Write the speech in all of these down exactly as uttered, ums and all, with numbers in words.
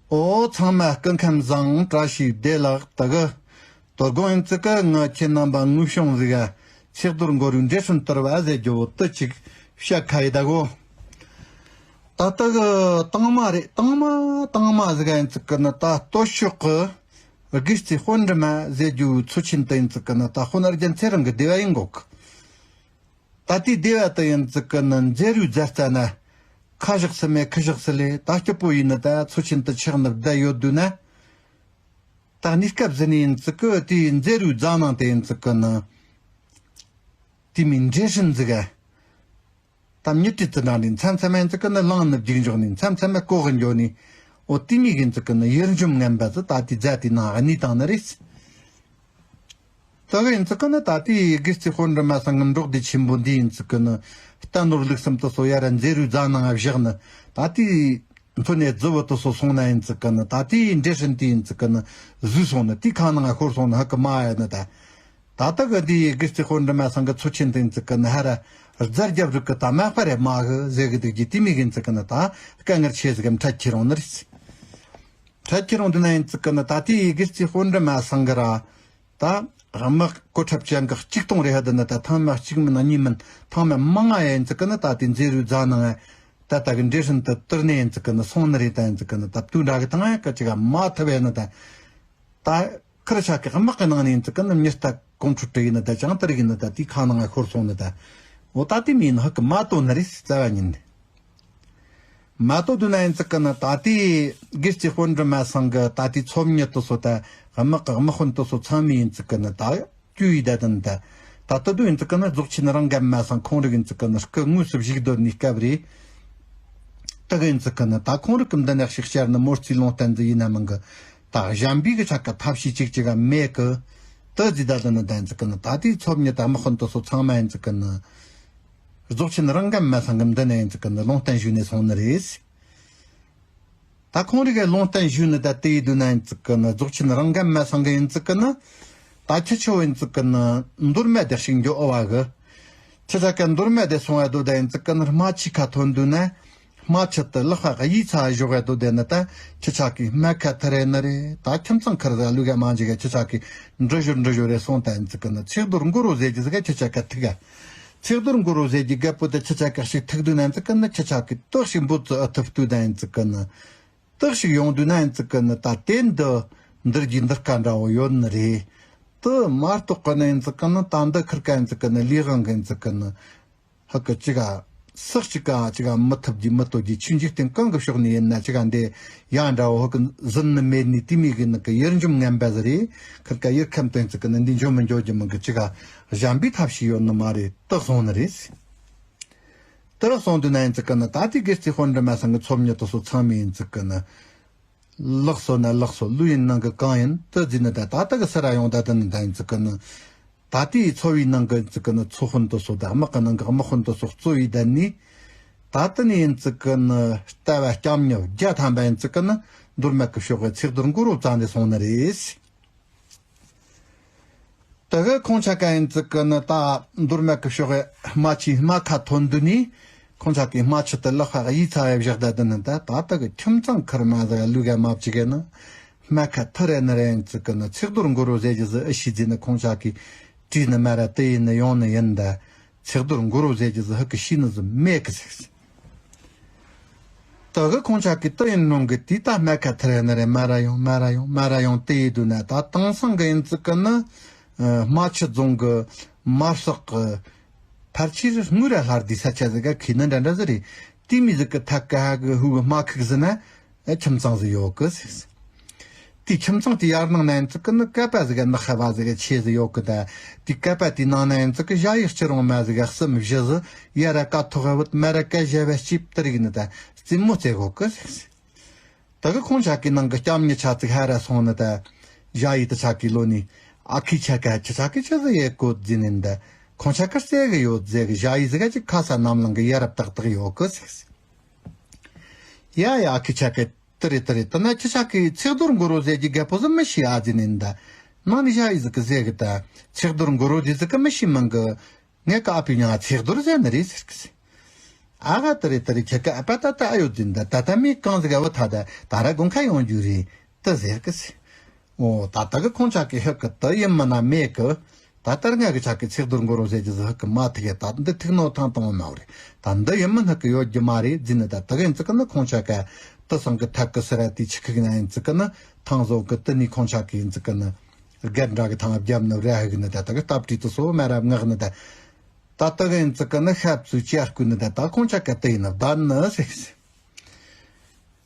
ཨོ་ཚང་མ་སྐུ་ཁམས་བཟང་། བཀྲ་ཤིས་བདེ་ལེགས། ད་གི་དོ་དགོང་ཡིན་ཙི་གི་ང་ཁྱེད་རྣམ་པ་དངོས་བྱུང་ཟིག་ག་ཚེག་རྡོར་མགོ་རུས་འབྲས་སྲན་དར་བ་ཟེར་རྒྱུ་བོ་དུ་ཅིག་བཤད་ཁ་ཡི་ད་གོ། ད་ལྟ་གི་དང་མ་རེད། དང་མ་དང་མ་ཟིག་ག་ཡིན་ཙི་གི་ནི་ད་སྟོད་ཕྱོགས་གི་དགེ་རྩེ་དཔོན་འདྲི་མ་ཟེར་རྒྱུ་མཚོ་ཆེན་དུ་ཡིན་ཙི་གི་ནི་ད་དཔོན་རྒྱལ་མཚན་རང་གི་སྡེ་བ་ཡིན་གོ་གི། ད་ལྟའི་སྡེ་བ་དུ་ཡིན་ཙི་གི་ནི་མཛེ་རུའི་རྫ་རྩ་ན་ཁ་བཞག་སི་མེད་ཁི་བཞག་སི་ལེ། ད་སྐྱིད་པོ་ཡིན་ནི་ད་མཚོ་ཆེན་དུ་ཆགས་ནི་བསྡད་ཡོད་དུས་ན། ད་གནས་སྐབས་ཟིན་ནི་ཡིན་ཙི་གི་དེའི་མཛེ་རུའི་རྫ་ནང་དེ་ཡིན་ཙི་གི་ནི་དེ་མིན་འབྲས་སྲན་ཟིག་ག་ད་མྱི་དྲིས་ཙི་འདྲ་ནི་མཚམས་མཚམས་ཡིན་ཙི་གི་ནི་ལངས་ནི་རྒྱུག་འཇོག་ནི་མཚམས་མཚམས་ལྐོག་གི་འགྱོ་ནི། འོ་དེ་མིན་གི་ཡིན་ཙི་གི་ནི་ཡུལ་འཇོམས་ངན་པ་ཟིག་ད་དེའི་རྫ་དེའི་ནང་གནས་བཏང་ནི་རེད། ད་གི་ཡིན་ཙི་གི་ནི་ད་ལྟའི་དགེ་རྩེ་དཔོན་འདྲི་མ་ཚང་གི་འབྲོག་སྡེ་ཆེན་པོ་འདི་ཡིན་ཙི་གི་ནི་རྟ་ནོར་ལུག་གསུམ་དུ་སོ་ཡ་ར་མཛེ་རུའི་རྫ་ནང་ང་བཞག་ནི། ད་ལྟའི་མཚོ་ནས་རྫི་བོ་དུ་སོ་སོང་ན་ཡིན་ཙི་གི་ནི་ད་ལྟའི་འབྲས་སྲན་དེ་ཡིན་ཙི་གི་ནི་བཟོས་སོང་ནི། དེའི་ཁ་ནང་ང་ཤོར་སོང་ནི་ཧ་གི་མ་ཡ་ནི་ད། ད་ལྟ་གི་འདིའི་དགེ་རྩེ་དཔོན་འདྲི་མ་ཚང་གི་མཚོ་ཆེན་དེ་ཡིན་ཙི་གི་ནི་ཧ་ར་རྫ་རྒྱབ་རིགས་གི་ད་མ་པ་རེ་མ་གི་ཟེ་གི་དུག་གི་དེ་མིན་གི་ཡིན་ཙི་གི་ནི་ད་དཀའ་ངལ་ཆེ་ཟིག་གི་འཕྲད་ཁྱེར་རུང་ནི་རེད། འཕྲད་ཁྱེར་རུང་དུ་ན་ཡིན་ཙི་གི་ནི་ད་ལྟའི་དགེ་རྩེ་དཔོན་འདྲི་མ་ཚང་གི་ར། ད་དམག་གོ་ཁྲབ་ཅན་གི་གཅིག་སྟོང་རེ་ཧ་དུ་ནི་ད་ཐང་མ་གཅིག་མིན་གཉིས་མིན་ཐང་མ་མང་ང་ཡིན་ཙི་གི་ནི་ད་དེ་མཛེ་རུའི་རྫ་ནང་ང་ད་ད་གི་འབྲས་སྲན་དུ་དུར་ནས་ཡིན་ཙི་གི་ནི་སོང་ནི་རེད། ད་ཡིན་ཙི་གི་ནི་ད་དུ་འདྲ་གི་ཐང་ང་གི་ཅི་ག་མ་ཐུབ་ཡ་ནི་ད། ད་ཁིར་ཆ་གི་དམག་གི་ནང་ནས་ཡིན་ཙི་གི་ནི་མྱི་རྟ་གོང་ཁྲུ་དྲི་ཡིན་ནི་ད་ཅང་དུར་ཡིན་ནི་ད་དེའི་ཁ་ནང་ང་ཤོར་སོང་ནི་ད། འོ་ད་དེ་མིན་ཧ་གི་མ་ཏོ་ནི་རེད་རྩ་བ་ཉིད་ནས། མ་གཏོགས་དུ་ན་ཡིན་ཙི་གི་ནི་ད་ལྟའི་དགེ་རྩེ་དཔོན་འདྲི་མ་ཚང་གི་ད་ལྟའི་ཚོ་མྱི་དུ་སོ་ད་དམག་གི་དམག་དཔོན་དུ་སོ་ཚང་མས་ཡིན་ཙི་གི་ནི་ད་བཅུ་ཡི་ད་དུ་ནི་ད། ད་ལྟ་དུ་ཡིན་ཙི་གི་ནི་རྫོགས་ཆེན་རང་ག་མ་ཚང་ཁོང་རིག་ཡིན་ཙི་གི་ནི་སྐུ་དངོས་སུ་བཞུགས་སྡོད་ནི་སྐབས་རེད། དག་ཡིན་ཙི་གི་ནི་ད་ཁོང་རིག་གི་འདི་ནས་ཞིག་བཤད་ནི་མོར་ཚིག་ལུང་བསྟན་འདི་ཡིན་ན་མིན་གི། ད་གཞན་པའི་གི་ཆ་ག་ཐབས་ཤེས་གཅིག་གཅིག་ག་མེད་གི། དུ་ཟི་ད་དུ་ནི་ད་ཡིན་ཙི་གི་ནི་ད་ལྟའི་ཚོ་མྱི་ད་དམག་དཔོན་དུ་སོ་ཚང་མ་ཡིན་ཙི་གི་ནི། རྫོགས་ཆེན་རང་ག་མ་ཚང་གི་འདི་ནས་ཡིན་ཙི་གི་ནི་ལུང་བསྟན་ཞུས་ནས་སོང་ནི་རེད། ད་ཁོང་རིག་གི་ལུང་བསྟན་ཞུས་ནི་ད་དེ་ཡི་དུ་ན་ཡིན་ཙི་གི་ནི་རྫོགས་ཆེན་རང་ག་མ་ཚང་གི་ཡིན་ཙི་གི་ནི། ད་ཁྱི་ཆོ་ཡིན་ཙི་གི་ནི་འདུར་མ་དེ་ཞིག་འགྱོ་ཨོ་བ་གི། ཁྱི་ཆ་ག་འདུར་མ་དེ་སོང་བ་དུ་ད་ཡིན་ཙི་གི་ནི་རྨ་ཆུ་ཁ་ཐོན་དུ་ན། རྨ་ཆུ་དུ་ལག་པ་གཡས་ཚ་བཞོག་བ་དུ་དེ་ནི་ད་ཁྱི་ཆ་གི་རྨ་ཁ་ཐུར་རེ་ནི་རེད། ད་ཁྱིམ་ཚང་ཁར་ཟ་ལུ་ག་མ་འཇིག་ག་ཁྱི་ཆ་གི་འདྲི་ཞོར་འདྲི་ཞོར་རེ་སོང་ད་ཡིན་ཙི་གི་ནི་ཚེག་རྡོར་མགོ་རོ་ཟེར་གི་ཟི་ག་ཁྱི་ཆ་ག་ཐུག་ག་ཚེག་རྡོར་མགོ་རོ་ཟེར་གི་རྒད་པོ་དེ་ཁྱི་ཆ་ག་ཞིག་ཐུག་དུ་ན་ཡིན་ཙི་གི་ནི་ཁྱི་ཆ་གི་ཏོག་ཞིག་འབོད་ཙི་ཨ་ཐུབ་དུ་ད་ཡིན་ཙི་གི་ནི། ཏོག་ཞིག་ཡོང་དུས་ན་ཡིན་ཙི་གི་ནི་ད་དེ་འདི་འདིར་གྱི་འདིར་ཀ་འདྲ་བོ་ཡོད་ནི་རེད། དུ་མ་གཏོགས་གི་ནི་ཡིན་ཙི་གི་ནི་ད་འདི་ཁིར་ཀ་ཡིན་ཙི་གི་ནི་ལས་དབང་གི་ཡིན་ཙི་གི་ནི། ཧ་གི་ཅི་ག་སག་ཅི་ག་ཅི་ག་མི་ཐུབ་ཀྱི་མི་ལྟོ་ཀྱི་ཆུ་འཇིག་རྟེན་གང་གི་ཕྱོགས་ནས་ཡིན་ན་ཅི་ག་འདི་ཡ་འདྲ་བོ་ཧ་གི་ཟིན་ནི་མེད་ནི་དེ་མི་གི་ནི་གི་ཡུལ་འཇོམས་ངན་པ་ཟི་རེད། ཁིར་ཀ་ཡུལ་ཁམས་དེ་ཡིན་ཙི་གི་ནི་འདི་འཇོམས་མི་འཇོག་རྒྱུ་མི་གི་ཅི་ག་གཞན་པའི་ཐབས་ཤེས་ཡོད་ནི་མ་རེད། དུ་སོང་ནི་རེད། དེར་སོང་དུས་ན་ཡིན་ཙི་གི་ནི་ད་ལྟའི་དགེ་རྩེ་དཔོན་འདྲི་མ་ཚང་གི་ཚོ་མྱི་དུ་སོ་ཚང་མས་ཡིན་ཙི་གི་ནི། ལགས་སོ་ན་ལགས་སོ་ལུས་ཡིན་ནང་གི་གང་ཡིན་དུ་བརྫིས་ནི་ད་ད་ལྟ་གི་སི་ར་ཡོང་ད་དུ་ནི་ད་ཡིན་ཙི་གི་ནི། ད་ལྟའི་ཚོ་བའི་ནང་གི་ཡིན་ཙི་གི་ནི་ཚོ་དཔོན་དུ་སོ་ད་དམག་གི་ནང་གི་དམག་དཔོན་དུ་སོ་གཙོ་བའི་ད་ནི། ད་ལྟ་ནི་ཡིན་ཙི་གི་ནི་ལྟ་བ་སྐྱབས་མྱི་བརྒྱ་ཐམ་པ་ཡིན་ཙི་གི་ནི་འདུར་མ་གི་ཕྱོགས་གི་ཚེག་རྡོར་མགོ་རོ་རྩ་ནས་སོང་ནི་རེད། དེ་གི་ཁོང་ཆ་ག་ཡིན་ཙི་གི་ནི་ད་འདུར་མ་གི་ཕྱོགས་གི་རྨ་ཆུའི་རྨ་ཁ་ཐོན་དུས་ནི་ཁོང་ཆ་གི་རྨ་ཆུ་དུ་ལག་པ་གཡས་ཚ་བའི་བཞག་ད་དུ་ནི་ད་ད་ལྟ་གི་ཁྱིམ་ཚང་ཁར་མ་ཟ་ལུ་ག་མ་བཅུག་གི་ནི་རྨ་ཁ་ཐུར་རེ་ནི་རེ་ཡིན་ཙི་གི་ནི་ཚེག་རྡོར་མགོ་རོ་ཟེར་གི་ཟི་ཨི་ཤི་ཟི་ནི་ཁོང་ཆ་གི་བྲིས་ནི་མ་ར་དེ་ཡིན་ནི་ཡོང་ནི་ཡིན་ད། ཚེག་རྡོར་མགོ་རོ་ཟེར་གི་ཟི་ཧི་གི་ཤི་ནི་ཟི་མེད་གི་ཟེར། དེ་གི་ཁོང་ཆ་གི་དུ་ཡིན་ནོང་གི་དེ་ད་རྨ་ཁ་ཐུར་ཡ་ནི་རེ་མ་ར་ཡོང་མ་ར་ཡོང་མ་ར་ཡོང་དེ་ཡི་དུས་ན་ད་དེང་སང་གི་ཡིན་ཙི་གི་ནི་རྨ་ཆུ་རྫོང་གི་མར་ཟག་གི་ཕལ་ཆེར་དངུལ་ར་ལྷར་དུས་ས་ཆ་ཟི་ག་ཁི་ནི་འདྲ་འདྲ་ཟི་རེད། དེ་མི་ཟི་གི་ཐད་ཀ་ཧ་གི་ཧུ་གི་རྨ་ཁུག་ཟི་ན་ཁྱིམ་ཚང་ཟི་ཡོད་གི་ཟེར། དེའི་ཁྱིམ་ཚང་དེ་ཡར་ནང་ན་ཡིན་ཙི་གི་ནི་ཀ་པ་ཟི་ག་ནག་ཧ་བ་ཟི་ག་ཆེ་ཟི་ཡོད་གི་ད། དེའི་ཀ་པ་དེའི་ནང་ན་ཡིན་ཙི་གི་ཞ་ཡི་སྤྱི་རོང་མ་ཟི་ག་གསུམ་བཞི་ཟི་ཡ་ར་ཀ་ཐོག་ཧ་བུད་མ་ར་ཀ་ཞ་བ་གཅིག་དེ་རིག་ནི་ད་རྩེད་མོ་རྩེ་གོ་གི་ཟེར། ད་གི་ཁོང་ཆ་གི་ནང་གི་སྐྱམ་ཉི་ཆ་ཙིག་ཧ་ར་སོང་ནི་ད། ཞ་ཡི་དུ་ཆ་གི་ལོ་ནི་ཨ་ཁི་ཆ་ག་ཁྱི་ཆ་གི་ཆི་ཟི་ཡེ་གོ་ཟི་ནི་ད། ཁོང་ཆ་གི་རྩེ་གི་ཡོད་ཟེ་གི་ཞ་ཡི་ཟི་ག་ཅིག་ཁ་ས་ནམ་ལང་གི་ཡ་རབ་ཏག་ཏག་ཡོད་གི་ཟེར། ཡ་ཡ་ཨ་ཁི་ཆ་གི་དི་རི་དི་རི་དི་ན་ཁྱི་ཆ་གི་ཚེག་རྡོར་མགོ་རོ་ཟེ་གི་རྒད་པོ་ཟི་མི་ཤི་ཨ་ཟི་ནི་ད། ནང་ནི་ཞ་ཡི་ཟི་གི་ཟེ་གི་ད། ཚེག་རྡོར་མགོ་རོ་ཟི་ཟི་གི་མི་ཤི་མང་གི། ངས་ཀ་ཨ་ཕི་ཉང་ཚེག་རྡོར་ཟེར་ནི་རེད་ཟེར་གི་ཟེར། ཨ་ག་དེ་རེད་དེ་རེད། ཁྱེད་ཀ་ཨ་ཕ་ད་ད་ཨ་ཡོད་དུས་ད་ད་ད་མི་གང་ཟིག་ཨ་བུ་ད་ད་ད་ར་དགོང་ཁ་ཡོང་རྒྱུ་རེད་ད་ཟེར་གི་སི། འོ་ད་ད་གི་ཁོང་ཆ་གི་ཧི་གི་ད་ཡིན་མིན་ན་མེད་གི། ད་ལྟར་ང་གི་ཆ་གི་ཚེག་རྡོར་མགོ་རོ་ཟེར་གྱི་ཟིག་ཧི་གི་མ་ཐི་གི་ད་འདི་ཐིག་ནོ་ཐང་དང་མ་བ་རེད། ད་འདི་ཡིན་མིན་ཧི་གི་ཡོད་རྒྱུ་མ་རེད་ཟིན་ནི་ད་ད་གི་ཡིན་ཙི་གི་ནི་ཁོང་ཆ་ག་ད་སང་གི་ཐད་གི་སི་ར་དེ་ཆི་གི་ན་ཡིན་ཙི་གི་ནི་ཐང་བཟོ་གི་ད་ནི་ཁོང་ཆ་གི་ཡིན་ཙི་གི་ནི་སྒེར་འདྲ་གི་ཐང་བརྒྱབ་ནི་ར་ཧི་གི་ནི་ད་ད་གི་སྟབས་བྲིས་ཏི་སོ་མ་ར་ངག་ནི་ད། ད་ལྟ་གི་ཡིན་ཙི་ཀི་ནི་ཤབ་སུ་ཅི་ཡར་བསྐུལ་ནི་ད་ད་ཁོང་ཆ་ག་དེ་ཡིན་ན་བདའ་ནི་ཟེར།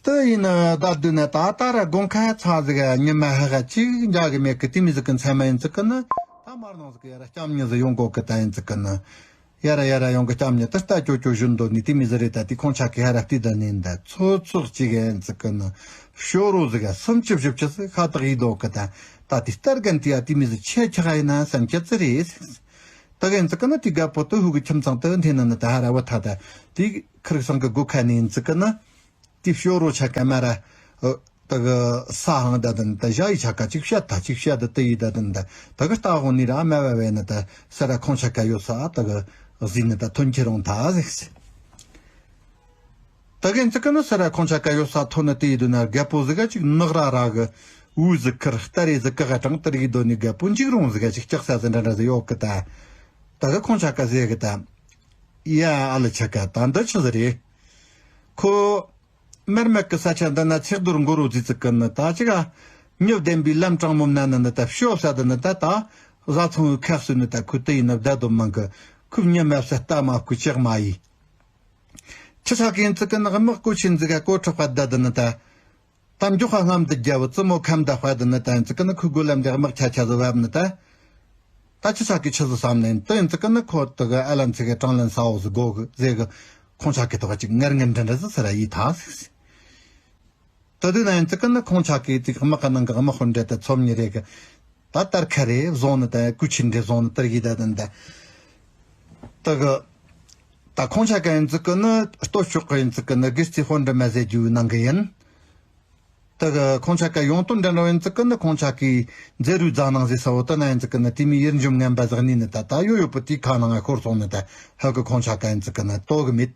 དེ་ཡིན་ན་བདའ་དུས་ནི་ད་ད་ར་དགོང་ཁ་ཚ་ཟིག་ཉི་མ་ཧ་ཧ་ཅིག་འཇག་གི་མེད་གི་དེ་མི་ཟིག་གི་མཚན་མ་ཡིན་ཙི་ཀི་ནི་ད་མར་ནང་ཟིག་གི་ཡ་ར་སྐྱམ་ཉི་ཟིག་ཡོང་གོ་གི་ད་ཡིན་ཙི་ཀི་ནི་ཡ་ར་ཡ་ར་ཡོང་གི་སྐྱམ་ཉི་དེ་ལྟ་ཅོ་ཅོ་བཞིན་འདོད་ནི་དེ་མི་ཟིག་རེད། ད་དེ་ཁོང་ཆ་གི་ཧ་ར་བལྟས་ད་ནི་ད་ཚོ་ཚོགས་ཅིག་ཡིན་ཙི་ཀི་ནི་ཤོ་རོ་ཟིག་ག་སུམ་ཅུ་བཞི་བཅུ་ཟིག་ཁ་ཐག་ཡིད་འདོད་གི་ད་ད་དེ་ལྟར་གན་དེ་ཡ་དེ་མི་ཟིག་ཆེ་ཆག་ཡིན་ན་བསམ་ཁྱད་ཙི་རེད། ད་གིན་ཙི་ཀ་ན་དེ་རྒད་པོ་དུ་ཧུ་གི་ཁྱིམ་ཚང་དུ་འཐེན་ན་ནི་ད་ཧ་ར་བ་ཐ་ད་དེ་ཁིར་སང་གི་སྒོ་ཁ་ནས་ཙི་ཀ་ན་དེ་ཤོ་རོ་ཆ་ཀ་མ་ར་ད་གི་ས་ཧང་ད་དན་ད་ཞ་ཡི་ཆ་ཀ་ཅིག་བཤད་ད་ཅིག་བཤད་ད་དེ་ཡི་ད་དན་ད་ད་གི་ལྟ་ཧོ་ནི་ར་མ་བ་བས་ན་ད་ས་ར་ཁོང་ཆ་ཀ་ཡོད་ས་ད་གི་གཟིགས་ནི་ད་ཐོན་ཁྱེད་རང་ད་ཟིག་སི། ད་གིན་ཙི་ཀ་ན་ས་ར་ཁོང་ཆ་ཀ་ཡོད་ས་ཐོན་ནི་དེ་ཡི་དུ་ན་རྒད་པོ་ཟིག་ག་ཅིག་ནག་ར་ར་གི་འུ་ཟིག་ཁིར་སྟ་རེ་ཟིག་གི་ག་གྲང་དེར་གི་དོ་ནི་རྒད་པོ་འཇིགས་རུང་ཟིག་ག་ཅིག་ལྕགས་ས་ཟིག་འདྲ་འདྲ་ཟིག་ཡོད་གི་ད། ད་གི་ཁོང་ཆ་ཀ་ཟེ་གི་ད། ཡ་ཨ་ལ་ཆ་ཀ་ད་འདི་ཆི་ཟིག་རེད། ཁོ་མར་མེད་གི་ས་ཆ་འདི་ན་ཚེག་རྡོར་མགོ་རོ་ཟི་ཙི་ཀི་ནི་ད་ཅི་ག་མྱི་བདེན་པའི་ལམ་དྲང་མོ་ན་ནི་ནི་ད་ཤོ་ས་དི་ནི་ད་ད་བཟའ་ཚང་བའི་ཁ་སུ་ནི་ད་ཁུ་དི་ཡི་ནི་བདའ་དོ་མང་གི་ཁུ་མྱི་མ་བསད་ལྟ་མ་ཁུ་ཅག་མ་ཡི། ཁྱི་ཆ་གིན་ཙི་ཀི་ནག་དམག་སྐུ་ཆེན་ཟིག་ག་གོ་ཁྲག་པ་བདའ་དི་ནི་ད། ད་མགྱོགས་ཁ་ལྷམ་འདི་རྒྱབ་ཙི་མོ་ཁམ་ད་དཔའ་དི་ནི་ད་ཡིན་ཙི་ཀི་ནི་ཁུ་རྒོལ་ལམ་འདི་དམག་ཆ་ཆ་ཟི་བབ་ནི་ད། ད་ཁྱི་ཆ་གི་ཆི་ཟི་བསམ་ནི་ད་ཡིན་ཙི་ཀི་ནི་ཁོ་དི་གི་ཨ་ལན་ཚི་གི་དྲང་ལན་ས་འོ་ཟི་གོ་གི་ཟེ་གི་ཁོང་ཆ་གི་ཐོག་ཅིག་ངར་ངར་འདྲ་འདྲ་ཟི་ཟི་ར་ཡི་ཐ་ཟི་ཟི། ད་དུས་ན་ཡིན་ཙི་ཀི་ནི་ཁོང་ཆ་གི་ཙི་དམག་གི་ནང་གི་དམག་དཔོན་འདྲ་ད་ཚོམ་ཉི་རེ་གི་ད་ལྟར་ཁ་རེ་བཟུང་ནི་ད་ཀུ་ཆིན་འདྲེ་བཟུང་ནི་ད་ར་གི་ད་ད་ད་ད་གི་ད་ཁོང་ཆ་ག་ཡིན་ཙི་ཀི་ནི་ལྟོ་ཤོག་གི་ཡིན་ཙི་ཀི་ནི་གི་རྩི་དཔོན་འདྲ་མ་ཟེ་རྒྱུ་ནང་གི་ཡིན། ད་གི་ཁོང་ཆ་ག་ཡོང་དོན་འདྲ་འདྲ་ཡིན་ཙི་ཀི་ནི་ཁོང་ཆ་གི་མཛེ་རུའི་རྫ་ནང་ཟེ་ས་འོ་ད་ན་ཡིན་ཙི་ཀི་ནི་དེ་མི་ཡིར་འཇོམས་ངན་པ་ཟག་ནི་ནི་ད་ད་ཡོ་ཡོ་པོ་དེ་ཁ་ནང་ང་ཤོར་སོང་ནི་ད་ཧ་གི་ཁོང་ཆ་ག་ཡིན་ཙི་ཀི་ནི་ལྟོ་གི་མེད།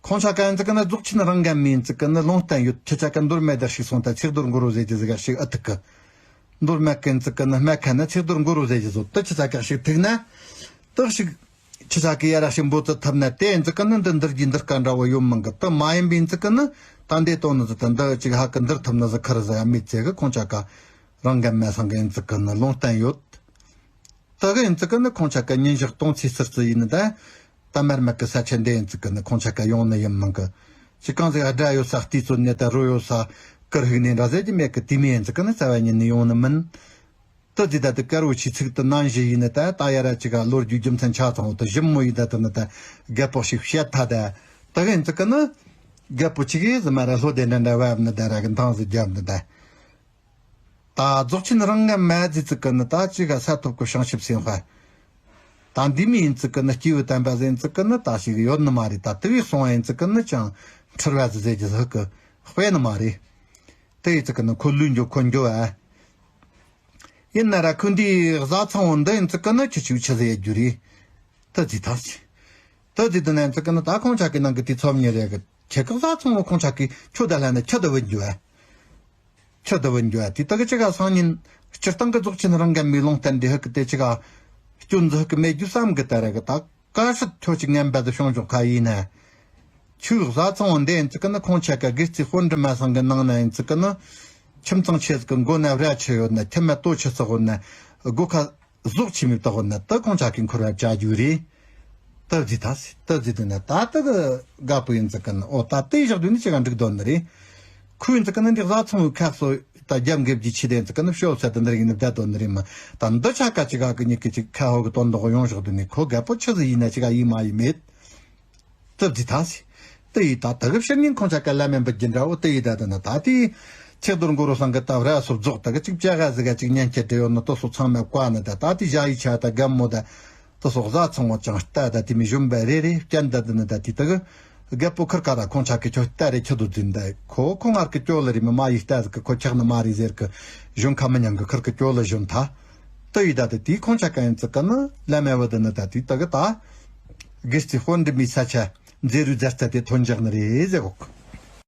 ཁོང་ཆ་ཀ་ཡིན་ཙི་ཀི་ན་རྫོགས་ཆེན་རང་འགན་མིན་ཙི་ཀི་ན་ལུང་བསྟན་ཡོད། ཁྱི་ཆ་ཀ་འདོར་མེད་དར་ཞིག་སོང་ད་ཚེག་རྡོར་མགོ་རོ་ཟེ་གི་ཟི་ག་ཞིག་ཨ་ཐུག་གི། འདོར་མེད་ཀན་ཙི་ཀི་ན་སྨད་ཁ་ན་ཚེག་རྡོར་མགོ་རོ་ཟེ་གི་ཟོ་ད་ཁྱི་ཆ་ཀ་ཞིག་ཐུག་ན། ཏག་ཞིག་ཁྱི་ཆ་ཀི་ཡ་ར་ཞིག་འབོ་ཙི་ཐུབ་ན་དེ་ཡིན་ཙི་ཀི་ན་འདི་འདིར་གྱི་འདིར་ཀ་འདྲ་བོ་ཡོད་མང་གི་ད་མ་ཡིན་པིན་ཙི་ཀི་ན་ད་འདི་དོ་ནི་ཟི་ད་འདི་ཅིག་ཧ་ཀི་འདིར་ཐུབ་ནི་ཟི་ཁར་ཟི་ཡ་མི་ཚེ་གི་ཁོང་ཆ་ཀ་རང་འགན་མེད་སང་གི་ཡིན་ཙི་ཀི་ན་ལུང་བསྟན་ཡོད། ད་གི་ཡིན་ཙི་ཀི་ནི་ཁོང་ཆ་ཀ་ཉིན་ཞག་སྟོང་ཚེ་ཟུར་ཙི་ཡིན་ནི་ད། ད་མར་མེད་གི་ས་ཆ་འདི་ཡིན་ཙི་ཀི་ནི་ཁོང་ཆ་ཀ་ཡོང་ནི་ཡིན་མང་གི། ཅི་གང་ཟིག་དགྲ་ཡོད་ས་རྟི་ཙོ་ནི་ད་རོ་ཡོད་ས་ཀིར་ཧིག་ནི་འདྲ་ཟེ་གི་མེད་གི་དེ་མི་ཡིན་ཙི་ཀི་ནི་རྩ་བ་ཉིད་ནི་ཡོང་ནི་མིན། ད་ཟི་ད་དི་ཀར་བོ་ཆི་ཚིག་ཏི་ནང་བཞི་ཡིན་ནི་ད་ད་ཡ་ར་ཅི་ག་ལོ་རྒྱུས་རྒྱུ་མཚན་ཆ་ཚང་བོ་ད་ཞིམ་མོ་ཡིན་ད་དི་ནི་ད་རྒད་པོ་ཞིག་བཤད་ཐ་ད། ད་གི་ཡིན་ཙི་ཀི་ནི་རྒད་པོ་ཆི་གི་ཟི་མ་ར་ལྷོ་དེ་འདྲ་འདྲ་བབ་ནི་ད་ར་གི་འཐང་ཟི་རྒྱབ་ནི་ད། ད་རྫོགས་ཆེན་རང་ངམ་མ་ཟི་ཙི་ཀི་ནི་ད་ཅི་ག་ས་ཐོབ་གི་བྱང་ཆུབ་སེམས་དཔའ། ད་འདི་མི་ཡིན་ཙི་ཀི་ནི་སྐྱེས་བུ་དམ་པ་ཟེར་ཙི་ཀི་ནི་ད་ཞིག་ཡོད་ནི་མ་རེད། ད་དུ་བའི་གསུང་བ་ཡིན་ཙི་ཀི་ནི་ཅང་འཁྲུལ་བ་ཟི་ཟེར་གྱི་ཟི་ཀི་དཔེ་ནི་མ་རེད། དེ་ཡིན་ཙི་ཀི་ནི་ཁོ་ལུས་འགྱོ་ཁོ་འགྱོ་བ། ཡིན་ན་ར་ཁོ་འདིའི་བཟའ་ཚང་བོ་འདི་ཡིན་ཙི་ཀི་ནི་ཁྱི་ཆུ་ཆི་ཟི་ཡ་རྒྱུ་རེད། ད་ཟི་ད་ཟི། ད་ཟི་ད་ནན་ཙི་ཀི་ནི་ད་ཁོང་ཆ་ཀི་ནང་གི་དེ་ཚོམ་ཉེ་རེད་གི་ཁྱེད་ཀི་བཟའ་ཚང་བོ་ཁོང་ཆ་ཀི་ཁྱོད་ད་ལ་ནི་ཁྱི་ད་བུད་འགྱོ་བ། ཁྱི་ད་བུད་འགྱོ་བ་དེ་ད་གི་ཅི་ག་སང་ཉིན་སྤྱིར་བཏང་གི་རྫོགས་ཆེན་རང་འགན་མི་ལུང་བསྟན་འདི་ཧི་གི་དེ་ཅི་ག་སྐྱོན་ཟི་ཧི་གི་མེད་རྒྱུ་བསམ་གི་ད་ར་གི་ད་ག་སྲིད་ཁྱོད་ཅིག་ངན་པ་དུ་བྱུང་བྱུང་ཁ་ཡིན་ན། ཁྱོད་བཟའ་ཚང་བོ་འདི་ཡིན་ཙི་ཀི་ནི་ཁོང་ཆ་ཀ་དགེ་རྩིས་དཔོན་འདྲི་མ་སང་གི་ནང་ན་ཡིན་ཙི་ཀི་ནི། ཁྱིམ་ཚང་ཆེ་ཟིག་གི་མགོ་ན་བྲ་ཆི་ཡོད་ན་ཁྱི་མ་ལྟོ་ཆི་ཟིག་ཡོད་ན་སྒོ་ཁ་ཟོག་ཆི་མི་བཏགས་ཡོད་ན་ད་ཁོང་ཆ་ཀི་འཁོར་བ་བྱ་རྒྱུ་རེད། ད་ཟི་ད་ཟི་ད་ཟི་དུ་ན་ད་ད་གི་དགའ་པོ་ཡིན་ཙི་ཀི་ནི་ཨོ་ད་དེ་བཞག་དུས་ནི་ཅི་ག་འགྲིག་དོན་ནི་རེད། ཁོ་ཡིན་ཙི་ཀི་ནི་འདི་བཟའ་ཚང་བོའི་ཁ་གསོ་ད་རྒྱབ་འགེབས་ཀྱི་ཆི་དེ་ཡིན་ཙི་ཀི་ནི་ཤོབ་ས་དུ་འདི་རིགས་ནི་བསྡད་དོན་ནི་རེད་མ། ད་འདི་ཆ་ཀ་ཅི་ག་གི་ཉི་ཀི་ཅིག་ཁ་ཧོ་གི་དོན་དག་ཡོང་བཞག་དུས་ནི་ཁོ་དགའ་པོ་ཆི་ཟི་ཡིན་ན་ཅི་ག་ཡིན་མ་ཡིན་མེད། སྟབས་ཀྱིས་ད་སི། དེ་ཡིས་ད་ད་གི་ཕྱིར་ཉིན་ཁོང་ཆ་ཀ་ལ་མེན་པ་རྒྱུ་འདྲ་བོ་དེ་ཡིས་ད་ད་ན་ད་དེ། ཚེག་རྡོར་མགོ་རུ་སང་གི་ད་ར་སོ་རྫོགས་ད་གི་ཅིག་བྱ་ག་ཟི་ག་ཅིག་ཉན་ཁྱེད་འདྲེ་ཡོད་ན་ཏོ་སོ་ཚང་མ་བཀའ་ནི་ད་ད་དེ་བྱ་ཡི་ཆ་ད་རྒན་མོ་ད། ཏོ་སོ་བཟའ་ཚང་བ་ཅང་ལྟ་ད་དེ་མི་གཞོན་པ་རེ་རེ་སྐྱན་ད་ད་ནི་ད་དེ་ད་གི། རྒད་པོ་ཁིར་ཀ་ར་ཁོང་ཆ་ཀི་ཁྱོད་ལྟ་རེ་ཁྱོད་དུ་འཛིན་ད་ཁོ་ཁོ་ངར་གི་ཅོ་ལ་རི་མི་མ་ཡི་ལྟ་ཟི་གི་ཁོ་ཁྱག་ནི་མ་རི་ཟེར་གི། གཞོན་ཁ་མི་ཉང་གི་ཁིར་གི་ཅོ་ལ་གཞོན་ད། དེ་ཡི་ད་དེ་དེ་ཁོང་ཆ་ཀ་ཡིན་ཙི་ཀི་ནི་ལ་མེ་བ་ད་ནི་ད་དེ་ད་གི་ད། དགེ་རྩིས་དཔོན་འདྲི་མི་ས་ཆ། མཛེས་རུས་རྫ་རྩ་དེ་ཐོན་འཇགས་ནི་རེད་ཟེར་གོ།